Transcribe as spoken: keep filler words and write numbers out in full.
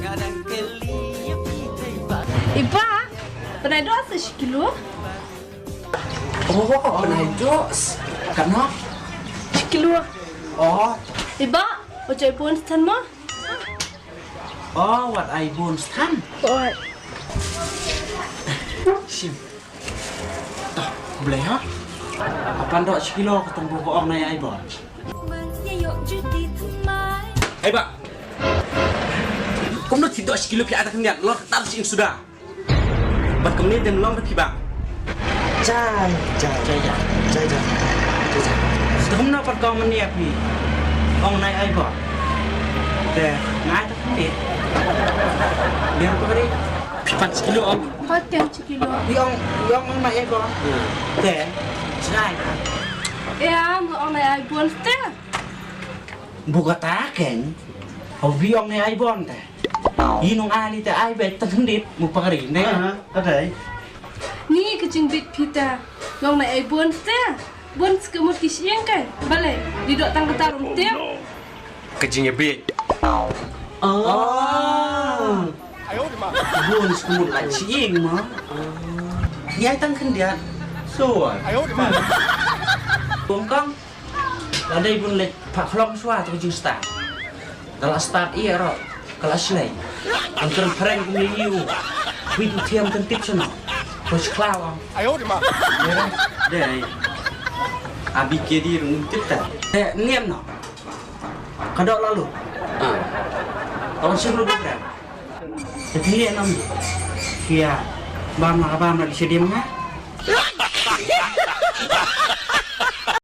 I Bah, pynai doh sa shi kilo. Oh, pynai doh. Katno? Shi kilo. Oh. I Bah, u jai bun stan mo? Oh, wat ai bun stan. Oi. Shim. Toh, blei ha. Apan doh shi kilo ka tang bu ong nai ai bun. Hei Bah. Kumno ti doh shi kilo phi ai ta khyndiat, lor tar shi ing suda. Bad kumne dem long phi Bah. Jai, jai, jai, jai, jai, jai, jai. Te kumno pat kong mani api. Ong nai ai bun. Te ngai ta khyndiat. Biar ko ri. Phi pat shi kilo ong. Pat kem shi kilo. Yong, yong ong nai ai bun. Te. Sai. Ïa, mo ong nai ai bun te. Bu kata ken. Hau bi ong nai ai bun te. Yi nong ali te ai beit tang khyndiat mu pangari ne. Aha, adai. Ni ka jingbit phi ta. Nong nai ai bun te. Bun skamut ki shing kai. Balei, di dok tang kata rum te. Ka jingïabit. Ah. Bun skamut lai shing ma. Yai tang khyndiat. So. Bongkang. La dei bun leit phah khlong shuwa to ka jingstad. Da la stad ïa ro ka la shlei. Kan kren phareng kum ïa u. Bit u thiam kan tip shano. Ko shi khlaw am. Dei. Abi ke di rung tip ta. Te niam no. Ka dok lalu. Ah. Awan sing lu dok. Te phi ïa nam. Phi ïa bam la bam la di shadim nga.